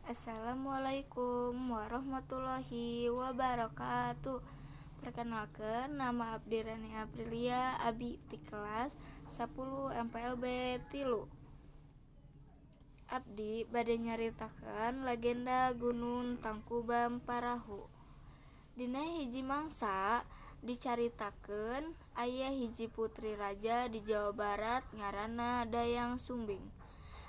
Assalamualaikum warahmatullahi wabarakatuh. Perkenalkan, nama abdi Reni Aprilia, abi ti kelas 10 MPLB 3. Abdi bade nyaritakeun legenda Gunung Tangkuban Parahu. Dina hiji mangsa dicaritakeun aya hiji putri raja di Jawa Barat ngaranna Dayang Sumbing.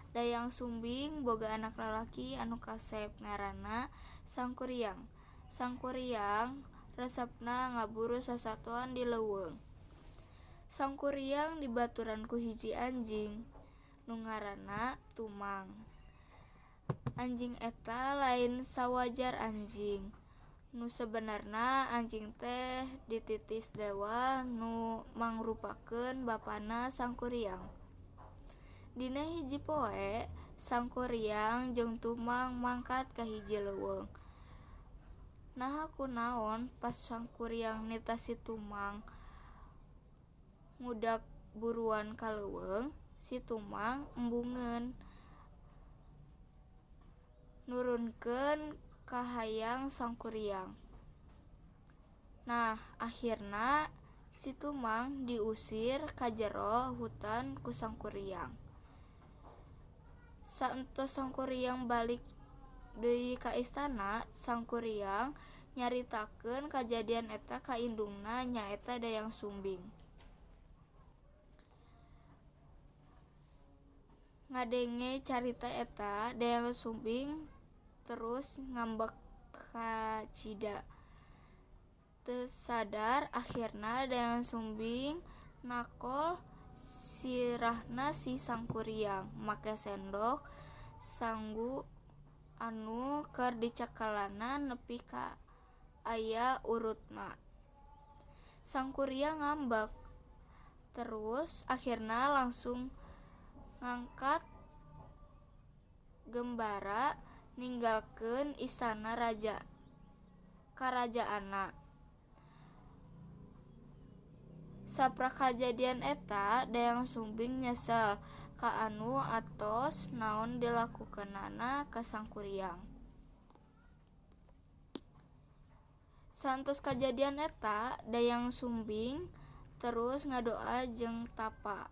Dayang Sumbing boga anak lalaki anu kasep ngaranna Sangkuriang. Sangkuriang resepna ngaburu sasatoan di leuweung. Sangkuriang dibaturan ku hiji anjing nu ngaranna Tumang. Anjing eta lain sawajar anjing. Nu sebenarna anjing teh dititis dewa nu mangrupakeun bapana Sangkuriang. Dina hiji poe, Sangkuriang jeung Tumang mangkat ka hiji leuweung. Naha kunaon pas Sangkuriang nitah si Tumang ngudag buruan ka leuweung, si Tumang embungeun nurunkeun kahayang Sangkuriang. Nah, akhirna si Tumang diusir ka jero hutan ku Sangkuriang. Saentos Sangkuriang balik deui ka istana, Sangkuriang nyaritakeun kajadian eta ka indungna nyaeta Dayang Sumbing. Ngadenge carita eta, Dayang Sumbing terus ngambek kacida. Teu sadar akhirna Dayang Sumbing nakol sirahna si Sangkuriang make sendok sangu anu keur dicekelanna nepi ka aya urutna. Sangkuriang ngambek terus akhirna langsung ngangkat gembara ninggalkeun istana raja karajaanna. Saprak kajadian eta, Dayang Sumbing nyesel ka anu atos naon dilakukeunana ka Sangkuriang. Saentos kajadian eta, Dayang Sumbing terus ngadoa jeung tapa.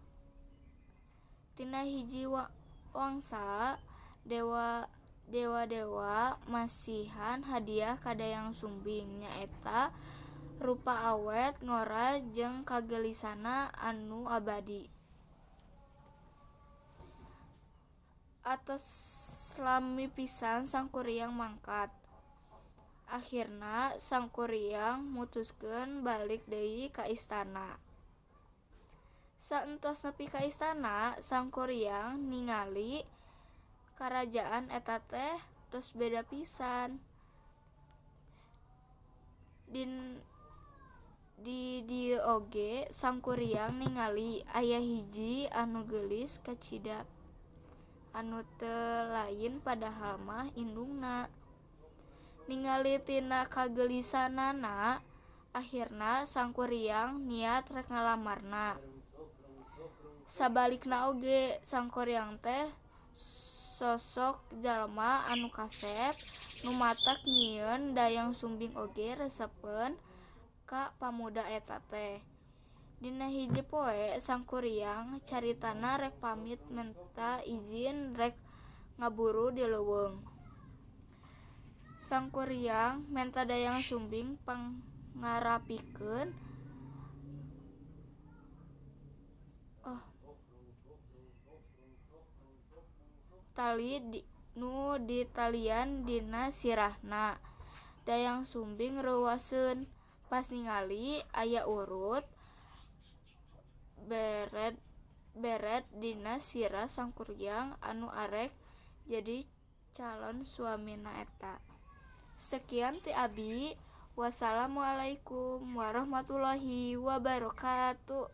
Tina hiji wangsa, dewa-dewa masihan hadiah ka Dayang Sumbing nyaeta rupa awet ngora jeung kageulisanna anu abadi. Atos lami pisan Sangkuriang mangkat. Akhirna Sangkuriang mutuskeun balik deui ka istana. Saentos nepi ka istana, Sangkuriang ningali karajaan eta teh tos beda pisan. Di dieu oge Sangkuriang ningali aya hiji anu geulis kacida anu teu lain padahal mah indungna. Ningali tina kageulisanana, akhirna Sangkuriang niat rek ngalamarna. Sabalikna oge Sangkuriang teh sosok jalma anu kasep nu matak nyieun Dayang Sumbing oge resepeun ka pamuda eta teh. Dina hiji poe Sangkuriang caritana rek pamit menta izin rek ngaburu di leuweung. Sangkuriang menta Dayang Sumbing pangngarapikeun tali nu ditalian dina sirahna. Dayang Sumbing reuwaseun pas ningali aya urut beret dina sirah Sangkuriang anu arek jadi calon suamina eta. Sekian ti abi. Wassalamualaikum warahmatullahi wabarakatuh.